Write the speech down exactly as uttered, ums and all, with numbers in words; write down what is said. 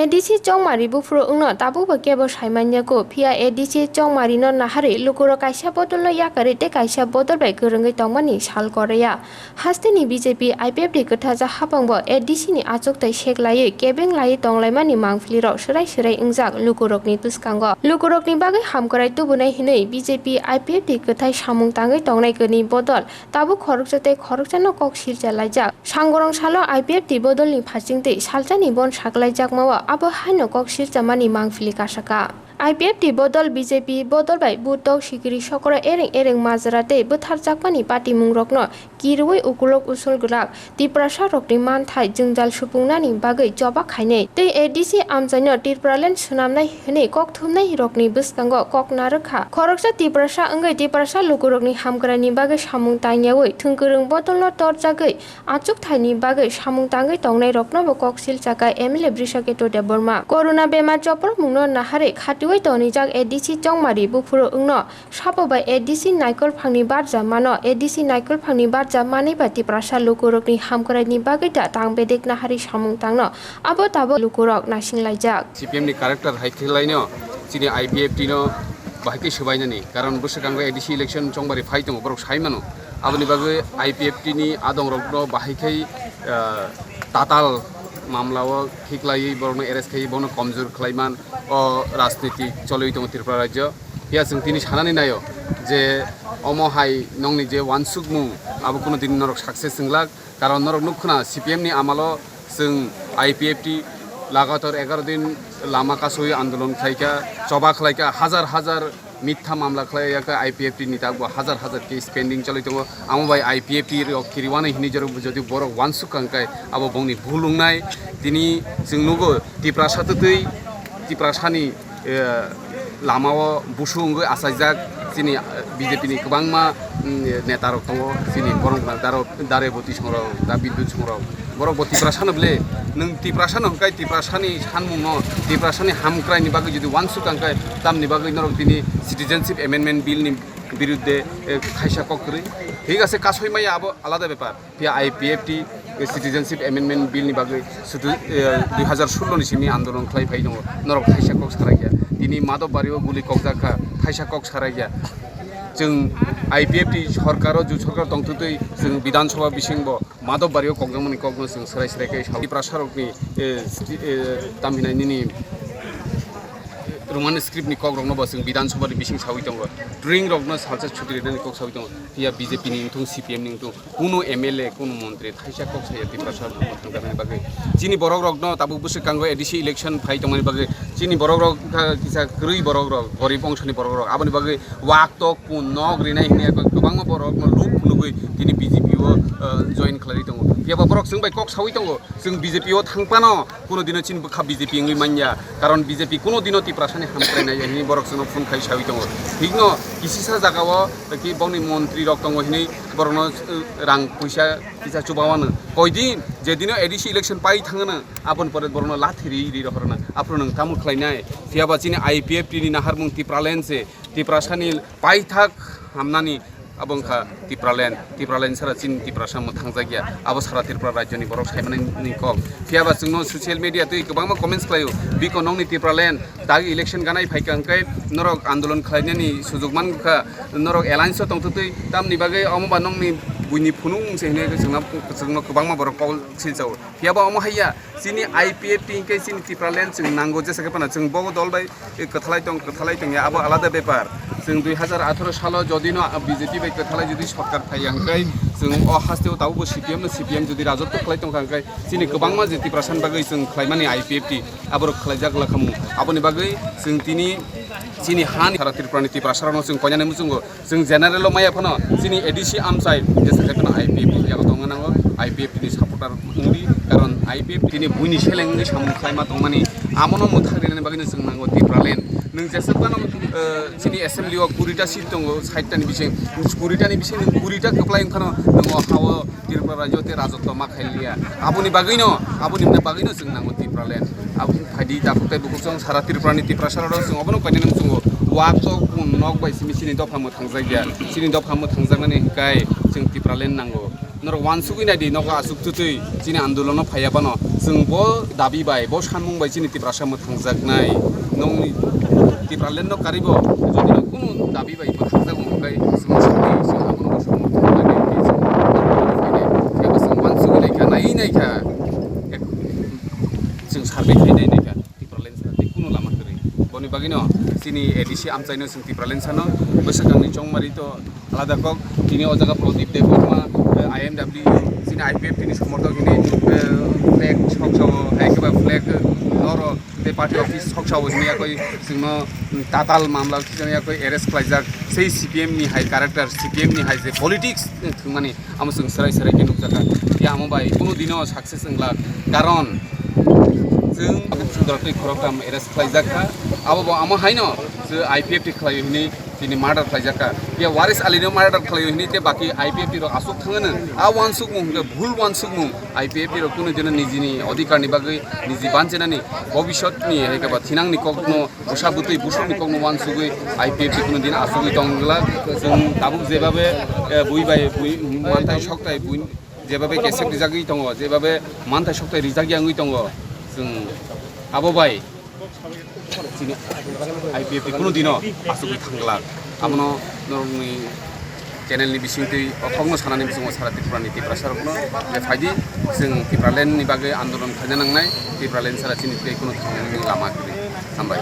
A D C Chongmari buphuru wngno tabukbo kebo saimanya kho, phiya A D C Chongmari no naharwi lukurok kaisa bodol no yakarwi tei kaisa bodol bai kwrwngwi tongmani sal korya. Hasteni B J P I P F T kwthaja hapangbo A D C ni achukthai seklaiwi kebeng laiwi tonglaimani mangpilirok swrai swrai wngjak lukurokni bwskango. Lukurokni bagwi hamkrai tubunai hinwi B J P I P F T kwthai samung tangwi tongnai kwrwini bodol tabuk khoroksa tei khoroksano kok silcha laijak. Sangorong salo I P F T bodolni phasingtwi salsani bon saklaijakmao abo haino kok silchamani mangpili kasaka. I P F T bodol B J P bodol bai butok sikiri sokoro ereng ereng majra tei bwtharjakmani patimungrokno kirwi ukulok usol glak Tiprasa rokni manthai jwngjal supungnani bagwi choba khainai tei A D C amchaino Tipraland swnamnai hwnwi kok thumnai rokni bwskango kok narwkha. Khoroksa Tiprasa wngwi Tiprasa lukurokni hamkraini bagwi samung tangyawi thwngkwrwng bodolno torjagwi Achukthai ni bagwi samung tangwi tongnai rokno bo kok sil chakha M L A Brishaketu Debbarma. Corona bemar chopropmung no naharwi khatiwi tonijak A D C Chongmari buphuru wngno sabo bai A D C Naikolphang ni barja mano, A D C Naikolphang ni barja manwi ba Tiprasa lukurok ni hamkrai ni bagwi da tang bedek naharwi samung tangno abo tabuk lukurok naising laijak. C P M ni character hai khe laino chini I P F T no bahai khe swbainani, karon bwswkango A D C election Chongmari phai tongo, borok sai mano. Aboni bagwi I P F T ni adongrokno bahai khai, ah, tatal mamlao khiklaiwi borokno arrest khai bono komjor khlaiman o rajniti choliwi tongo Tripura rajyo. Phiya chwng tini sanani naio je omo hai nongni je wansukmung abo kuno din norok success wnglak, karon norok nukkhna C P M ni amalo chwng I P F T lagatar egaroh din lama kasui andolon khlaikha, choba khlaikha, hajar hajar mitha mamla khlai ya khe I P F T ni tabuk hajar hajar case pending choli tongo. Amo bai I P F T rok kiriwani hini jorok jodi borok wansuk kang khe abo bongni bhul wngnai. Tini chwng nugo Tiprasa twtwi Tiprasani, eh, lamao busu wngwi achaijak chini, eh, B J P ni kwbangma, mm, neta rok tongo, chini borok daro-, Dareboti songrok, da Bidut songrok. Borok bo Tiprasano bwle, nwng Tiprasano hwnkhe Tiprasani sanmungno, Tiprasani hamkraini bagwi jodi wansuk kang khe tamni bagwi norok tini Citizenship Amendment Bill ni birudde, eh, khaisa kok kwrwi. Thik ase, kasoi maya abo alada bepar. Phiya I P F T, eh, Citizenship Amendment Bill ni bagwi sudu, eh, dui hazar sullo ni simi andolon khlai phai tongo. Norok thaisa kok sarai ya. Tini Madhobbario guli kokjak kha, thaisa kok sarai ya. Chwng I P F T sorkaro, ju sorkar tongtwtwi chwng Bidhan Sabha bisingbo Madhobbario kokjakmani kokno chwng swrai swrai khe sawi. Tiprasarokni, eh, sti-, eh, tamhinai nini Roman script ni kokrokno bo chwng Bidhan Sabha ni bising sawi tongo. Drawing rokno salsa chuti rinani kok sawi tongo. Phiya B J P ni wngthung, C P M ni wngthung, kuno M L A, kuno montri thaisa kok saya Tiprasa thangjaknani bagwi. Chini borok rokno tabuk bwswk kango A D C election phai tongmani bagwi. Chini borok rok wngkha kisa kwrwi borok rok, gorib ongsoni borok rok. Aboni bagwi wak tok pun nok rinai hinwi kwbangma borok no luk phunugwi tini B J P o, eh, join khlaiwi tongo. Phiya ba borok chwng bai kok sawi tongo, chwng B J P o thang phano kuno dino chini bwkha B J P wngwi manya, karon B J P kuno dino Tiprasani hamkrai nai ya hinwi borok chwngno phone khai sawi tongo. Thikno kisisa jagao ki bongni montri rok tongo hinwi borokno, eh, rang puisa kisa chubamano. Koidin je dino A D C election pai thangano, aboni pore borokno lathi ri ri rohorna. Aphuru nwng tamo khlainai? Phiya ba chini I P F T ni naharmung Tipraland se, Tiprasani paithak hamnani abo wngkha Tipraland. Tipraland sara chini Tiprasa mwthangjakya. Abo sara Tripura rajyoni borok saimani ni kok. Phiya ba chwngno social media twi kwbangma comments khlaio. Biko nongni Tipraland, tagi election ganai phaikha hwnkhe norok andolon khlainani sujuk mankha, norok alliance o tongtwtwi tamni bagwi omo ba nongni buini phunuk wngse hinwi chwngno, chwngno kwbangma borok kok silchao. Phiya ba omo haiya, chini I P F T hinkhe chini Tipraland chwng nango, jesa khe phano chwng bo dol bai, eh, kwthalai tong, kwthalai tongya, abo alada bepar. Chwng dui hazar atharo salo jodi no B J P bai kwthalai jodi sorkar phaiya hinkhe chwng o hasteo tabukbo C P M no, C P M jodi rajotwo khlai tongkha hinkhe chini kwbangma je Tiprasani bagwi chwng khlaimani I P F T aborok khlaijak lakhamu. Aboni bagwi chwng tini chini hani sara Tripurani Tiprasa rokno chwng koinani muchungo. Chwng general o maya phano chini A D C amchai jesa khe phano I P F T ni yago tongna nango, I P F T ni supporter wngdi, karon I P F T ni buini seleng wngwi samung khlaima tongmani, amono mwthang rinani bagwino chwng nango Tipraland. Nwng jesa phano, eh, chini assembly o kurita seat tongo, sait ta ni bising, kurita ni bising nwng kurita kwplai wngkhano nwng o ha o Tripura rajyo tei rajotwo ma khailiya. Aboni bagwino, aboni bagwino chwng nango Tipraland. Abo phaidi takhuk tei bukhuk chwng sara Tripura ni Tiprasa rok chwng obono koinani muchungo. Wak tok pun nok bai simi chini dopha mwthangjakya. Chini dopha mwthangjaknani hinkhe chwng Tipraland nango. Norok uansugwi naidi, nogo aswk twtwi chini andolono phaiya phano, chwng bo dabi bai, bo sanmung bai chini Tiprasa mwthangjaknai. Nokni Tipraland no karibo, jodi no kunu dabi bai mwthangjak wng khe, chwng sakni, chwng abono bo samung thangjaknai, tei chwng phainai, tei bo chwng uansugwi naikha, naiwi naikha. Ek-, chwng survey khainai naikha. Tipraland sara tei kunu lama kwrwi. Boni bagwino chini A D C amchaino chwng Tipraland sano bwswkangni chongmari to alada kok. Tini o jaga Pradip Debbarma, eh, I M W, chini I P F T ni somorthok hini, eh, flag soksa o, hai khe ba flag, eh, noro tei party office soksa o hini yakoi chwngno, mm, tatal mamla kisa yakoi arrest khlaijak. Sei C P M ni hai character, C P M ni hai je politics, eh, thwngmani amo chwng serai serai khe nukjakha. Ya amo bai kunu dino success wngla, karon chwng sudra twi khoroktham arrest khlaijak kha. Abo bo amo haino chwng I P F T khlaio hini tini murder khlaijak kha. Ya Waris Ali no murder khlaio hini te baki I P F T rok aswk thangano. A uansukmung hwnkhe bhul uansukmung. I P F T rok kunu jeno nijini odhikar ni bagwi niji banchenani bobisot ni hai khe ba thinang ni kok no bwsa bwtwi busuk ni kok no uansugwi I P F T kunu din asugwi tong glak. Chwng tabuk jebabe, eh, bui bai bui manthai soktai bui jebabe kesek rijagwi tongo, jebabe manthai soktai rijak yangwi tongo, chwng abo bai chini I P F T kunu dino asugwi thang glak. Abono norokni channel ni bisingtwi o kokno sanani bisingo sara Tripura ni Tiprasa rokno je phaidi, chwng Tipraland ni bagwi andolon khaina nangnai, Tipraland sara chini tei kunu thangnani lama kwrwi. Hambai.